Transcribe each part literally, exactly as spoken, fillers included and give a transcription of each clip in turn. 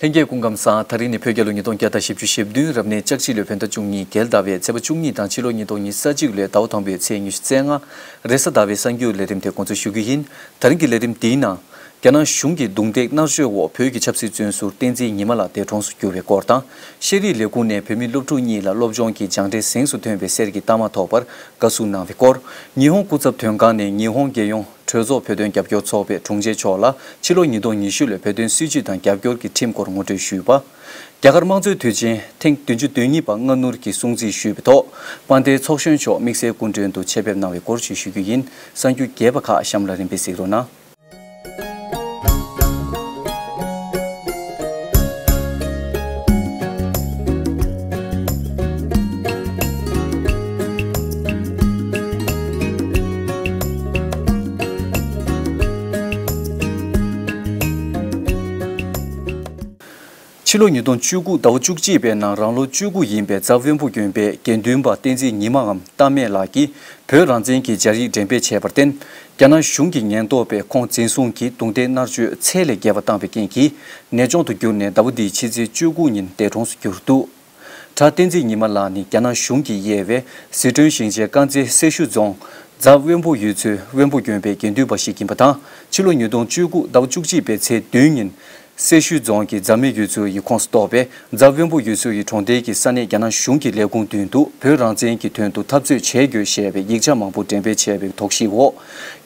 ལྷན་རྒྱས་སྐུ་ཁམས་བཟང་། ད་རིང་ནི་བོད་རྒྱལ་ལོ་ཉིས་སྟོང་བརྒྱ་དང་བཞི་བཅུ་ཞེ་བདུན། རབ་གནས་ལྕགས་བྱི་ལོའི་བོད་ཟླ་བཅུ་གཉིས་རྒྱལ་ཟླ་བའི་ཚེས་པ་བཅུ་གཉིས་དང་ཕྱི་ལོ་ཉིས་སྟོང་ཉི་ཤུ་རྩ་གཅིག་ལོའི་ཟླ་བ་དང་པོའི་ཚེས་ཉི་ཤུ་རྩ་ལྔ། རེས་གཟའ་ཟླ་བའི་གསར་འགྱུར་ལས་རིམ་དེ་འགོ་འཛུགས་ཞུ་རྒྱུ་ཡིན། ད་རིང་གི་ལས་རིམ་འདིའི་ནང་། རྒྱ་ནག་གཞུང་གི་རྡུང་རྡེག་མནར་གཅོད་འོག་བོད་ཀྱི་ཆབ་སྲིད་བཙོན་ཟུར་བསྟན་འཛིན་ཉི་མ་ལགས་འདས་གྲོངས་སུ་གྱུར་བའི་སྐོར་དང་། ཤེས་རིག་ལས་ཁུངས་ནས་བོད་མི་སློབ་ཕྲུག་གཉིས་ལ་སློབ་སྦྱོང་གི་སྦྱངས་འབྲས་གཟེངས་སུ་ཐོན་པའི་གསེར་གྱི་རྟགས་མ་ཐོབ་པར་དགའ་བསུ་གནང་བའི་སྐོར། ཉི་ཧོང་སྐུ་ཚབ་དོན་ཁང་ནས་ཉི་ཧོང་རྒྱལ་ཡོངས་གྲོས་ཚོགས་བོད་དོན་རྒྱབ་སྐྱོར་ཚོགས་པའི་དྲུང་ཆེ་མཆོག་ལ་ཕྱི་ལོ་ཉིས་སྟོང་ཉི་ཤུ་ལོའི་བོད་དོན་སྲིད་བྱུས་དང་རྒྱབ་སྐྱོར་གྱི་ཁྲིམས་སྐོར་ངོ་སྤྲོད་ཞུས་པ། རྒྱ་གར་དམངས་གཙོའི་དུས་ཆེན་ཐེངས་བདུན་ཅུ་དོན་གཉིས་པ་སྔ་སྣུར་གྱིས་སྲུང་བརྩི་ཞུས་པའི་ཐོག་དཔལ་ལྡན་ཚོགས་གཞོན་མཆོག་དམིགས་བསལ་སྐུ་མགྲོན་དུ་ཆེད་ཕེབས་གནང་བའི་སྐོར་ཞུ་ཞུ་རྒྱུ་ཡིན། གསར་འགྱུར་རྒྱས་པ་ཁག་གཤམ་ལ་རིམ་པས་གཟིགས་རོགས་གནང་། ཕྱི་ལོ་ཉིས་སྟོང་བཅུ་དགུ་ཟླ་བ་བཅུ་གཅིག་པའི་ནང་རང་ལོ་བཅུ་དགུ་ཡིན་པའི་རྫ་དབོན་པོ་དགོན་པའི་དགེ་འདུན་པ་བསྟན་འཛིན་ཉི་མའམ་རྟ་སྨད་ལགས་ཀྱིས་བོད་རང་བཙན་གྱི་སྦྱར་ཡིག་འགྲེམས་སྤེལ་བྱས་པར་བརྟེན། རྒྱ་ནག་གཞུང་གི་ཉེན་རྟོག་པས་ཁོང་འཛིན་བཟུང་གིས་རྡུང་རྡེག་མནར་གཅོད་ཚད་ལས་བརྒལ་བ་བཏང་བའི་རྐྱེན་གྱིས་ནད་བྱུང་དུ་གྱུར་ནས་ཟླ་བ་འདིའི་ཕྱི་ཚེས་བཅུ་དགུ་ཉིན་འདས་གྲོངས་སུ་གྱུར་འདུག་གྲྭ་བསྟན་འཛིན་ཉི་མ་ལགས་ནི་རྒྱ་ནག་གཞུང་གིས་དབྱེ་བའི་ཟི་ཁྲོན་ཞིང་ཆེན་དཀར་མཛེས་སེར་ཤུལ་རྫོང་རྫ་དབོན་པོ་ཡུལ་ཚོའི་དབོན་པོ་དགོན་པའི་དགེ་འདུན་པ་ཞིག་ཡིན་པ་དང་། ཕྱི་ལོ་ཉིས་སྟོང་བཅུ་དགུ་ཟླ་བ་བཅུ་གཅིག་པའི་ཚེས་བདུན་ཉིན། སེར་ཤུལ་རྫོང་གི་རྫ་སྨད་ཡུལ་ཚོ་ཡི་ཁོངས་སུ་གཏོགས་པའི་རྫ་དབོན་པོ་ཡུལ་ཚོ་ཡི་གྲོང་རྡལ་གྱི་ས་གནས་རྒྱ་ནག་གཞུང་གི་ལས་ཁུངས་མདུན་དུ་བོད་རང་བཙན་གྱི་དོན་དུ་འཐབ་རྩོད་བྱེད་དགོས་ཞེས་པའི་ཡིག་ཆ་མང་པོ་འགྲེམས་སྤེལ་བྱས་པའི་དོགས་གཞིའི་འོག་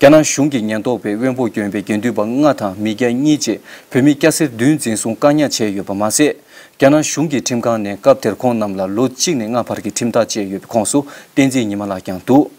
རྒྱ་ནག་གཞུང་གི་ཉེན་རྟོག་པས་དབོན་པོ་དགོན་པའི་དགེ་འདུན་པ་ལྔ་དང་མི་སྐྱ་གཉིས་བཅས་བོད་མི་སྐྱ་སེར་བདུན་འཛིན་བཟུང་བཀག་ཉར་བྱས་ཡོད་པ་མ་ཟད། རྒྱ་ནག་གཞུང་གི་ཁྲིམས་ཁང་ནས་སྐབས་དེར་ཁོང་རྣམས་ལ་ལོ་གཅིག་ནས་ལྔ་བར་གྱི་ཁྲིམས་ཐག་བཅད་ཡོད་པའི་ཁོངས་སུ་བསྟན་འཛིན་ཉི་མ་ལགས་ཀྱང་འདུག་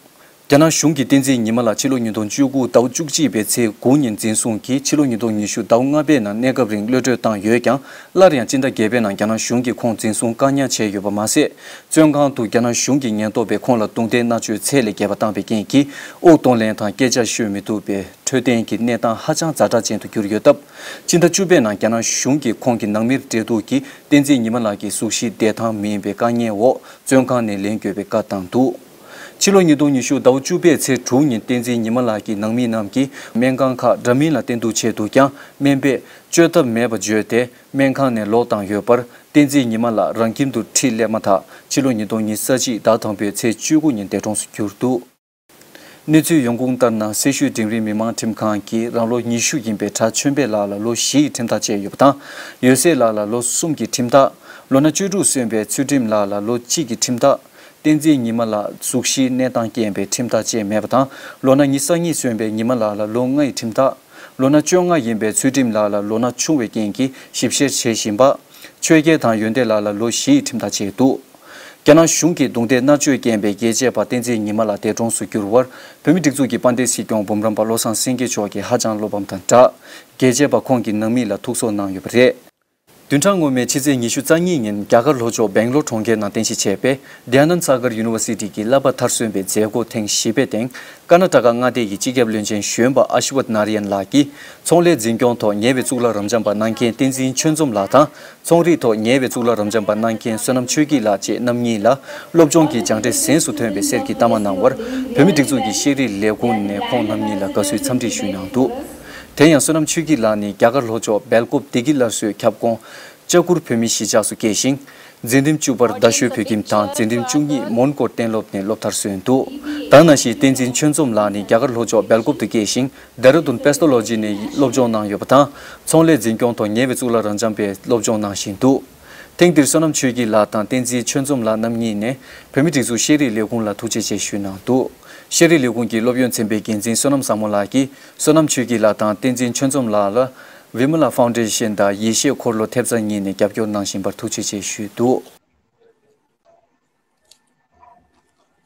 རྒྱ་ནག་གཞུང་གིས་བསྟན་འཛིན་ཉི་མ་ལགས་ཕྱི་ལོ་ཉིས་སྟོང་བཅུ་དགུ་ཟླ་བ་བཅུ་གཅིག་པའི་ཚེས་དགུ་ཉིན་འཛིན་བཟུང་གིས་ཕྱི་ལོ་ཉིས་སྟོང་ཉི་ཤུ་ཟླ་བ་ལྔ་པའི་ནང་གནས་སྐབས་རིང་གློད་གྲོལ་བཏང་ཡོད་ཀྱང་། སླར་ཡང་སྤྱི་ཟླ་བརྒྱད་པའི་ནང་རྒྱ་ནག་གཞུང་གིས་ཁོང་འཛིན་བཟུང་བཀག་ཉར་བྱས་ཡོད་པ་མ་ཟད། བཙོན་ཁང་དུ་རྒྱ་ནག་གཞུང་གི་ཉེན་རྟོག་པས་ཁོང་ལ་རྡུང་རྡེག་མནར་གཅོད་ཚད་ལས་བརྒལ་བ་བཏང་བའི་རྐྱེན་གྱིས་དབུགས་གཏོང་ལེན་དང་སྐད་ཆ་ཤོད་མི་ཐུབ་པའི་འཕྲོད་བསྟེན་གྱི་གནས་སྟངས་ཧ་ཅང་ཛ་དྲག་ཅན་དུ་གྱུར་ཡོད་སྟབས། སྤྱི་ཟླ་བཅུ་པའི་ནང་རྒྱ་ནག་གཞུང་གིས་ཁོང་གི་ནང་མིར་འབྲེལ་གཏུག་གིས་བསྟན་འཛིན་ཉི་མ་ལགས་ཀྱི་གཟུགས་གཞི་བདེ་ཐང་མིན་པའི་དཀའ་ངལ་འོག་བཙོན་ཁང་ནས་ལེན་དགོས་པའི་བཀའ་བཏང་འདུག་ཕྱི་ལོ་ཉིས་སྟོང་ཉི་ཤུ་ཟླ་བ་བཅུ་པའི་ཚེས་དྲུག་ཉིན་བསྟན་འཛིན་ཉི་མ་ལགས་ཀྱི་ནང་མི་རྣམས་ཀྱིས་སྨན་ཁང་ཁག་འདྲ་མིན་ལ་བསྟེན་གཏུག་ཆེད་དུ་ཀྱང་སྨན་པས་བཅོས་ཐབས་མེད་པ་བརྗོད་དེ། སྨན་ཁང་ནས་ལོག་བཏང་ཡོད་པར། བསྟན་འཛིན་ཉི་མ་ལགས་རང་ཁྱིམ་དུ་ཁྲིད་སླེབས་མ་ཐག་ཕྱི་ལོ་ཉིས་སྟོང་ཉི་ཤུ་རྩ་གཅིག་ཟླ་དང་པོའི་ཚེས་བཅུ་དགུ་ཉིན་འདས་གྲོངས་སུ་གྱུར་འདུག་གནས་ཚུལ་ཡོང་ཁུངས་ལྟར་ན། སེར་ཤུལ་འབྲིང་རིམ་མི་མང་ཁྲིམས་ཁང་གིས་རང་ལོ་ཉི་ཤུ་ཡིན་པའི་གྲྭ་ཆོས་འཕེལ་ལགས་ལ་ལོ་བཞི་ཡི་ཁྲིམས་ཐག་བཅད་ཡོད་པ་དང་། ཡོད་སྲས་ལགས་ལ་ལོ་གསུམ་གྱི་ཁྲིམས་ཐག་ལོ་ན་བཅུ་དྲུག་སོན་པའི་ཚུལ་ཁྲིམས་ལགས་ལ་ལོ་གཅིག་གི་ཁྲིམས་ཐག་བསྟན་འཛིན་ཉི་མ་ལགས་གཟུགས་གཞིའི་གནས་སྟངས་རྐྱེན་པས་ཁྲིམས་ཐག་བཅད་མེད་པ་དང་། ལོ་ན་ཉི་ཤུ་རྩ་གཉིས་སོན་པའི་ཉི་མ་ལགས་ལ་ལོ་ལྔ་ཡི་ཁྲིམས་ཐག་ལོ་ན་བཅོ་ལྔ་ཡིན་པའི་ཚུལ་ཁྲིམས་ལགས་ལ་ལོ་ན་ཆུང་བའི་རྐྱེན་གྱིས་ཞིབ་བཤེར་བྱེད་བཞིན་པ། ཆོས་རྒྱལ་དང་ཡོན་ཏན་ལགས་ལ་ལོ་བཞི་ཡི་ཁྲིམས་ཐག་བཅད་འདུག་རྒྱ་ནག་གཞུང་གིས་རྡུང་རྡེག་མནར་གཅོད་རྐྱེན་པས་རྒྱལ་གཅེས་པ་བསྟན་འཛིན་ཉི་མ་ལགས་འདས་གྲོངས་སུ་གྱུར་བར། བོད་མིའི་སྒྲིག་འཛུགས་ཀྱི་དཔལ་ལྡན་སྲིད་སྐྱོང་འབུམ་རམས་པ་བློ་བཟང་སེང་གེ་མཆོག་གིས་ཧ་ཅང་བློ་ཕམ་དང་སྦྲགས། རྒྱལ་གཅེས་པ་ཁོང་གི་ནང་མི་ལ་ཐུགས་གསོ་གནང་ཡོད་པ་རེད། བདུན་ཕྲག་སྔོན་མའི་ཕྱི་ཚེས་ཉི་ཤུ་རྩ་གཉིས་ཉིན་རྒྱ་གར་ལྷོ་ཕྱོགས་སྦེང་ལོར་གྲོང་ཁྱེར་ནང་རྟེན་གཞི་བྱས་པའི་དྷ་ཡ་ནན་སཱ་གར་ཡུ་ནི་ཝར་སི་ཊི་གི་བསླབ་པ་མཐར་སོན་པའི་མཛད་སྒོ་ཐེངས་བཞི་པའི་སྟེང་། ཀར་ན་ཊ་ཀ་མངའ་སྡེ་ཡི་སྤྱི་ཁྱབ་བློན་ཆེན་གཞོན་པ་ཨ་ཤི་ཝད་ནཱ་རི་ཡན་ལགས་ཀྱིས། ཚོང་ལས་འཛིན་སྐྱོང་ཐོག་ཉེ་བའི་གཙུག་ལག་རབ་འབྱམས་པ་གནང་མཁན་བསྟན་འཛིན་ཆོས་འཛོམས་ལགས་དང་། ཚོང་རིག་ཐོག་ཉེ་བའི་གཙུག་ལག་རབ་འབྱམས་པ་གནང་མཁན་བསོད་ནམས་ཆོས་སྐྱིད་ལགས་བཅས་རྣམ་གཉིས་ལ། སློབ་སྦྱོང་གི་སྦྱངས་འབྲས་གཟེངས་སུ་ཐོན་པའི་གསེར་གྱི་རྟགས་མ་གནང་བར། བོད་མིའི་སྒྲིག་འཛུགས་ཀྱི་ཤེས་རིག་ལས་ཁུངས་ནས་ཁོང་རྣམ་གཉིས་ལ་དགའ་བསུའི་འཚམས་འདྲི་ཞུས་གནང་འདུག་དེ་ཡང་བསོད་ནམས་ཆོས་སྐྱིད་ལགས་ནི་རྒྱ་གར་ལྷོ་ཕྱོགས་སྦེལ་ཀོབ་བདེ་སྐྱིད་སླར་གསོའི་ཁྱབ་ཁོངས། ལྕགས་གུར་བོད་མི་གཞིས་ཆགས་སུ་སྐྱེས་ཤིང་། འཛིན་རིམ་བཅུ་པར་རྡ་ཤོད་བོད་ཁྱིམ་དང་འཛིན་རིམ་བཅུ་གཉིས་མོན་གྷོ་གཏན་སློབ་ནས་སློབ་མཐར་སོན་འདུག་ད་ནང་བཞིན་བསྟན་འཛིན་ཆོས་འཛོམས་ལགས་ནི་རྒྱ་གར་ལྷོ་ཕྱོགས་སྦེལ་ཀོབ་ཏུ་སྐྱེས་ཤིང་། ལྡེ་ར་ལྡུན་པེ་སྟོ་ལོ་ཇི་ནས་སློབ་སྦྱོང་གནང་ཡོད་པ་དང་། ཚོང་ལས་འཛིན་སྐྱོང་ཐོག་ཉེ་བའི་གཙུག་ལག་རབ་འབྱམས་པའི་སློབ་སྦྱོང་གནང་བཞིན་འདུག་ཐེངས་འདིར་བསོད་ནམས་ཆོས་སྐྱིད་ལགས་དང་བསྟན་འཛིན་ཆོས་འཛོམས་ལགས་རྣམ་གཉིས་ནས་བོད་མིའི་སྒྲིག་འཛུགས་ཤེས་རིག་ལས་ཁུངས་ལ་ཐུགས་རྗེ་ཆེ་ཞུས་གནང་འདུག་ཤེས་རིག་ལས་ཁུངས་ཀྱི་སློབ་ཡོན་ཚན་པའི་འགན་འཛིན་བསོད་ནམས་བཟང་མོ་ལགས་ཀྱིས། བསོད་ནམས་ཆོས་སྐྱིད་ལགས་དང་བསྟན་འཛིན་ཆོས་འཛོམས་ལགས་ལ། Vimala Foundation དང་ཡེ་ཤེས་འཁོར་ལོ་ཐེབས་རྩ་གཉིས་ནས་རྒྱབ་སྐྱོར་གནང་བཞིན་པར་ཐུགས་རྗེ་ཆེ་ཞུས་འདུག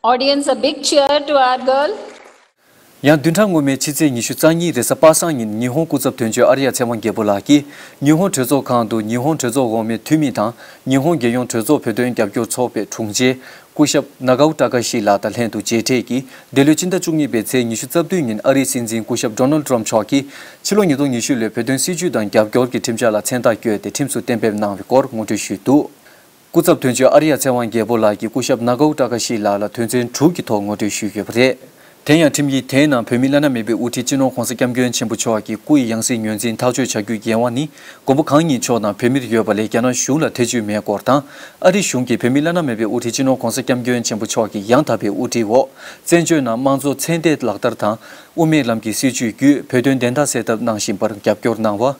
Audience, a big cheer to our girl. ཡང་བདུན་ཕྲག་སྔོན་མའི་ཕྱི་ཚེས་ཉི་ཤུ་རྩ་གཉིས་རེས་གཟའ་པ་སངས་ཉིན་ཉི་ཧོང་སྐུ་ཚབ་དོན་གཅོད་ཨ་རི་ཡ་ཚེ་དབང་རྒྱལ་པོ་ལགས་ཀྱིས་ཉི་ཧོང་གྲོས་ཚོགས་ཁང་དུ་ཉི་ཧོང་གྲོས་ཚོགས་འོག་མའི་འཐུས་མི་དང་ཉི་ཧོང་རྒྱལ་ཡོངས་གྲོས་ཚོགས་བོད་དོན་རྒྱབ་སྐྱོར་ཚོགས་པའི་དྲུང་ཆེ་སྐུ་ཞབས་ནཱ་གའོ་ཏཱ་ཀ་ཤི་ལགས་དང་ལྷན་དུ་མཇལ་འཕྲད་ཀྱིས། འདི་ལོའི་སྤྱི་ཟླ་བཅུ་གཉིས་པའི་ཚེས་ཉི་ཤུ་རྩ་བདུན་ཉིན་ཨ་རིའི་སྲིད་འཛིན་སྐུ་ཞབས་ཌོ་ནལ་ཌི་ཊརམ་མཆོག་གིས་ཕྱི་ལོ་ཉིས་སྟོང་ཉི་ཤུ་ལོའི་བོད་དོན་སྲིད་བྱུས་དང་རྒྱབ་སྐྱོར་གྱི་ཁྲིམས་འཆར་ལ་མཚན་རྟགས་བཀོད་དེ་ཁྲིམས་སུ་གཏན་འབེབས་གནང་བའི་སྐོར་ངོ་སྤྲོད་ཞུས་འདུག་སྐུ་ཚབ་དོན་གཅོད་ཨ་རི་ཡ་ཚེ་དབང་རྒྱལ་པོ་ལགས་ཀྱིས་སྐུ་ཞབས་ནཱ་གའོ་ཏཱ་ཀ་ཤི་ལགས་ལ་དོན་ཚན་དྲུག་གི་ཐོག་ངོ་སྤྲོད་ཞུས་ཡོད་པ་རེད། དེ་ཡང་ཁྲིམས་ཡིག་དེའི་ནང་བོད་མི་བླ་ན་མེད་པའི་དབུ་ཁྲིད་སྤྱི་ནོར་༧གོང་ས་༧སྐྱབས་མགོན་ཆེན་པོ་མཆོག་གི་སྐུ་ཡི་ཡང་སྲིད་ངོས་འཛིན་ཐག་གཅོད་བྱ་རྒྱུའི་འགན་དབང་ནི་མགོན་པོ་གང་ཉིད་མཆོག་དང་བོད་མིར་ཡོད་པ་ལས་རྒྱ་ནག་གཞུང་ལ་ཐེ་བྱུས་མེད་སྐོར་དང་། ཨ་རི་གཞུང་གིས་བོད་མི་བླ་ན་མེད་པའི་དབུ་ཁྲིད་སྤྱི་ནོར་༧གོང་ས་༧སྐྱབས་མགོན་ཆེན་པོ་མཆོག་གི་ཡང་དག་པའི་དབུ་ཁྲིད་འོག་བཙན་བྱོལ་ནང་དམངས་གཙོ་ཚད་ལྡན་ལག་བསྟར་དང་དབུ་མའི་ལམ་གྱི་སྲིད་བྱུས་བརྒྱུད་བོད་དོན་བདེན་མཐའ་གསལ་ཐབས་གནང་བཞིན་པར་རྒྱབ་སྐྱོར་གནང་བ།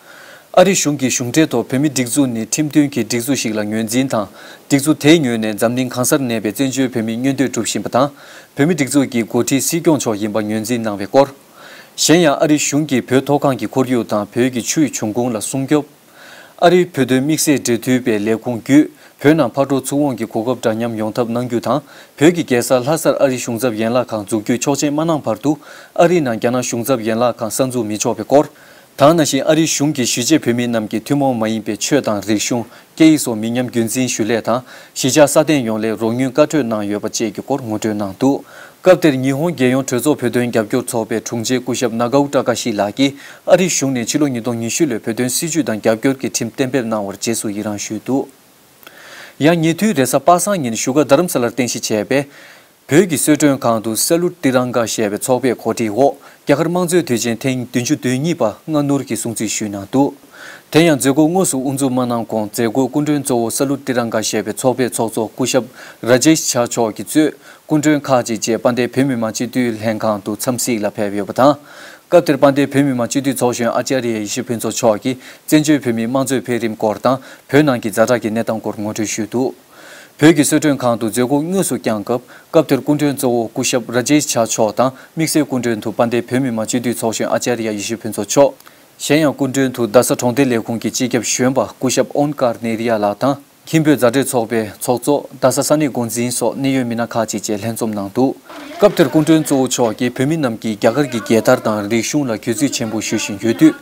ཨ་རི་གཞུང་གི་གཞུང་འབྲེལ་ཐོག་བོད་མིའི་སྒྲིག་འཛུགས་ནི་ཁྲིམས་མཐུན་གྱི་སྒྲིག་འཛུགས་ཤིག་ལ་ངོས་འཛིན་དང་། སྒྲིག་འཛུགས་དེའི་ངོས་ནས་འཛམ་གླིང་གང་སར་གནས་པའི་བཙན་བྱོལ་བོད་མིའི་མངོན་འདོད་སྒྲུབ་བཞིན་པ་དང་། བོད་མིའི་སྒྲིག་འཛུགས་ཀྱི་འགོ་ཁྲིད་སྲིད་སྐྱོང་མཆོག་ཡིན་པ་ངོས་འཛིན་གནང་བའི་སྐོར། གཞན་ཡང་ཨ་རི་གཞུང་གིས་བོད་མཐོ་སྒང་གི་ཁོར་ཡུག་དང་བོད་ཀྱི་ཆུའི་འབྱུང་ཁུངས་ལ་སྲུང་སྐྱོབ། ཨ་རིའི་བོད་དོན་དམིགས་བསལ་འབྲེལ་མཐུད་པའི་ལས་ཁུངས་བརྒྱུད་བོད་ནང་ཕར་འགྲོ་ཚུར་འོང་གི་གོ་སྐབས་འདྲ་མཉམ་ཡོང་ཐབས་གནང་རྒྱུ་དང་། བོད་ཀྱི་རྒྱལ་ས་ལྷ་སར་ཨ་རིའི་གཞུང་ཚབ་ཡན་ལག་ཁང་འཛུགས་རྒྱུའི་ཆོག་མཆན་མ་གནང་བར་དུ་ཨ་རིའི་ནང་རྒྱ་ནག་གཞུང་ཚབ་ཡན་ལག་ཁང་གསར་འཛུགས་མི་ཆོག་པའི་སྐོར། དེ་ནང་བཞིན་ཨ་རིའི་གཞུང་གིས་གཞིས་བྱེས་བོད་མིའི་རྣམས་ཀྱི་ཐུན་མོང་མ་ཡིན་པའི་ཆོས་དང་རིག་གཞུང་། སྐད་ཡིག་སོགས་མི་ཉམས་རྒྱུན་འཛིན་ཞུ་ལས་དང་གཞིས་ཆགས་སྲ་བརྟན་ཡོང་སླད་རོགས་ཉུལ་བཀའ་གྲོས་གནང་ཡོད་པ་བཅས་ཀྱི་སྐོར་ངོ་སྤྲོད་གནང་འདུག་སྐབས་དེར་ཉི་ཧོང་རྒྱལ་ཡོངས་གྲོས་ཚོགས་བོད་དོན་རྒྱབ་སྐྱོར་ཚོགས་པའི་དྲུང་ཆེ་སྐུ་ཞབས་ནཱ་གའོ་ཀྲ་ཀ་ཤི་ལགས་ཀྱིས་ཨ་རིའི་གཞུང་ནས་ཕྱི་ལོ་ཉིས་སྟོང་ཉི་ཤུ་ལོའི་བོད་དོན་སྲིད་བྱུས་དང་རྒྱབ་སྐྱོར་གྱི་ཁྲིམས་གཏན་འབེབས་གནང་བར་རྗེས་སུ་ཡི་རང་ཞུས་འདུག་ཡང་ཉེ་དུས་རེས་གཟའ་པ་སངས་ཉིན་བཞུགས་སྒར་རྡ་རམ་ས་ལར་རྟེན་གཞི་བྱས་པའི་བོད་ཀྱི་གསོལ་མགྲོན་ཁང་དུ་ས་ལུད་ཏི་རང་ག་ཞེས་པའི་ཚོགས་པས་གོ་སྒྲིག་འོག་རྒྱ་གར་དམངས་གཙོའི་དུས་ཆེན་ཐེངས་བདུན་ཅུ་དོན་གཉིས་པ་སྔ་སྣུར་གྱིས་སྲུང་བརྩི་ཞུས་གནང་འདུག་དེ་ཡང་མཛད་སྒོ་དངོས་སུ་དབུ་འཛུགས་མ་གནང་གོང་མཛད་སྒོའི་སྐུ་མགྲོན་གཙོ་བོ་ས་ལུད་ཏི་རང་ག་ཞེས་པའི་ཚོགས་པའི་ཚོགས་གཙོ་སྐུ་ཞབས་ར་ཇེཤ་ཇཱ་མཆོག་གིས་གཙོས་སྐུ་མགྲོན་ཁག་ཅིག་བཅས་དཔལ་ལྡན་བོད་མི་མང་སྤྱི་འཐུས་ལྷན་ཁང་དུ་འཚམས་གཟིགས་ལ་ཕེབས་ཡོད་པ་དང་། སྐབས་དེར་དཔལ་ལྡན་བོད་མི་མང་སྤྱི་འཐུས་ཚོགས་གཞོན་ཨ་ཅཱརྱ་ཡེ་ཤེས་ཕུན་ཚོགས་མཆོག་གིས་བཙན་བྱོལ་བོད་མིའི་དམངས་གཙོའི་འཕེལ་རིམ་སྐོར་དང་བོད་ནང་གི་ཛ་དྲག་གི་གནས་སྟངས་སྐོར་ངོ་སྤྲོད་ཞུས་འདུག་བོད་ཀྱི་གསོལ་མགྲོན་ཁང་དུ་མཛད་སྒོ་དངོས་སུ་བསྐྱངས་སྐབས་སྐབས་དེར་སྐུ་མགྲོན་གཙོ་བོ་སྐུ་ཞབས་ར་ཇེཤ་ཇཱ་མཆོག་དང་དམིགས་བསལ་སྐུ་མགྲོན་དུ་དཔལ་ལྡན་བོད་མི་མང་སྤྱི་འཐུས་ཚོགས་གཞོན་ཨ་ཅཱརྱ་ཡེ་ཤེས་ཕུན་ཚོགས་མཆོག་གཞན་ཡང་སྐུ་མགྲོན་དུ་རྡ་ས་གྲོང་སྡེ་ལས་ཁུངས་ཀྱི་སྤྱི་ཁྱབ་གཞོན་པ་སྐུ་ཞབས་ཨོན་ཀར་ནེ་རི་ཡ་ལགས་དང་། ཁྱིམ་བོད་མཛའ་འབྲེལ་ཚོགས་པའི་ཚོགས་གཙོ་རྡ་ས་ས་གནས་འགོ་འཛིན་སོགས་གནད་ཡོད་མི་སྣ་ཁག་ཅིག་བཅས་ལྷན་འཛོམས་གནང་འདུག་སྐབས་དེར་སྐུ་མགྲོན་གཙོ་བོ་མཆོག་གིས་བོད་མི་རྣམས་ཀྱིས་རྒྱ་གར་གྱི་རྒྱལ་དར་དང་རིག་གཞུང་ལ་གུས་བརྩི་ཆེན་པོ་ཞུ་བཞིན་ཡོད་དུས།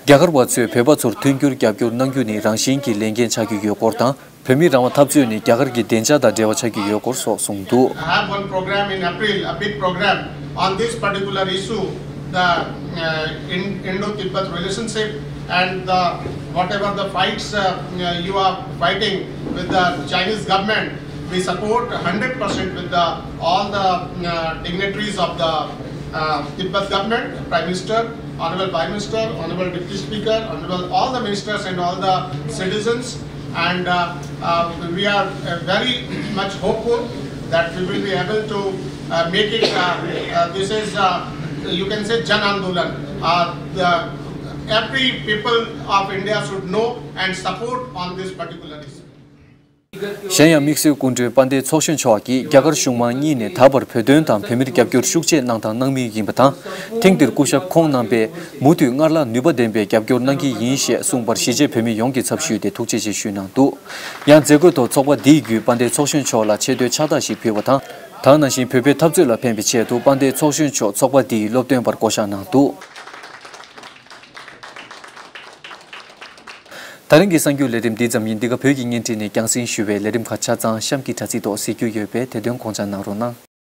རྒྱ་གར་བ་ཚོས་བོད་པ་ཚོར་མཐུན་འགྱུར་རྒྱབ་སྐྱོར་གནང་རྒྱུ་ནི་རང་བཞིན་གྱི་ལས་འགན་ཆགས་ཀྱི་ཡོད་སྐོར་དང་། བོད་མིའི་རང་དབང་འཐབ་རྩོད་ནི་རྒྱ་གར་གྱི་བདེ་འཇགས་དང་འབྲེལ་བ་ཆགས་ཀྱི་ཡོད་སྐོར་སོགས་གསུངས་འདུག I have one program in April, a big program on this particular issue, the uh, in Indo-Tibet relationship and the whatever the fights uh, uh, you are fighting with the Chinese government, we support one hundred percent with the all the uh, dignitaries of the uh, Tibet government, Prime Minister, Honorable Prime Minister, Honorable Deputy Speaker, Honorable all the ministers and all the citizens. And uh, uh, we are uh, very much hopeful that we will be able to uh, make it. Uh, uh, this is, uh, you can say, Jan Andolan. Uh, the, every people of India should know and support on this particular issue. གཞན་ཡང་དམིགས་བསལ་སྐུ་མགྲོན་དཔལ་ལྡན་ཚོགས་གཞོན་མཆོག་གིས་རྒྱ་གར་གཞུང་མང་གཉིས་ནས་ད་བར་བོད་དོན་དང་བོད་མིར་རྒྱབ་སྐྱོར་ཤུགས་ཆེ་གནང་དང་གནང་མུས་ཡིན་པ་དང་། ཐེངས་འདིར་སྐུ་ཞབས་ཁོང་རྣམ་པས་མུ་མཐུད་སྔར་ལྷག་ནུས་པ་ལྡན་པའི་རྒྱབ་སྐྱོར་གནང་གི་ཡིན་ཞེས་གསུངས་པར་གཞིས་བྱེས་བོད་མི་ཡོངས་ཀྱི་ཚབ་ཞུས་ཏེ་ཐུགས་རྗེ་ཆེ་ཞུས་གནང་འདུག་ཡང་མཛད་སྒོའི་ཐོག་ཚོགས་པ་འདིའི་བརྒྱུད་དཔལ་ལྡན་ཚོགས་གཞོན་མཆོག་ལ་ཆེ་བསྟོད་ཕྱག་རྟགས་ཤིག་ཕུལ་བ་དང་། ད་ག་ནང་བཞིན་བོད་པའི་འཐབ་རྩོད་ལ་ཕན་པའི་ཆེད་དུ་དཔལ་ལྡན་ཚོགས་གཞོན་མཆོག་ཚོགས་པ་འདིའི་སློབ་སྟོན་པར་བསྐོ་གཞག་གནང་འདུག་ད་རིང་གི་གསར་འགྱུར་ལས་རིམ་འདི་ཙམ་ཡིན། འདི་ག་བོད་ཀྱི་བརྙན་འཕྲིན་ནས་རྒྱང་སྲིང་ཞུ་བའི་ལས་རིམ་ཁག་ཆ་ཚང་གཤམ་གྱི་དྲ་ཚིགས་ཐོག་གཟིགས་རྒྱུ་ཡོད་པས་དེ་དོན་དགོངས་འཇགས་གནང་རོགས་གནང་།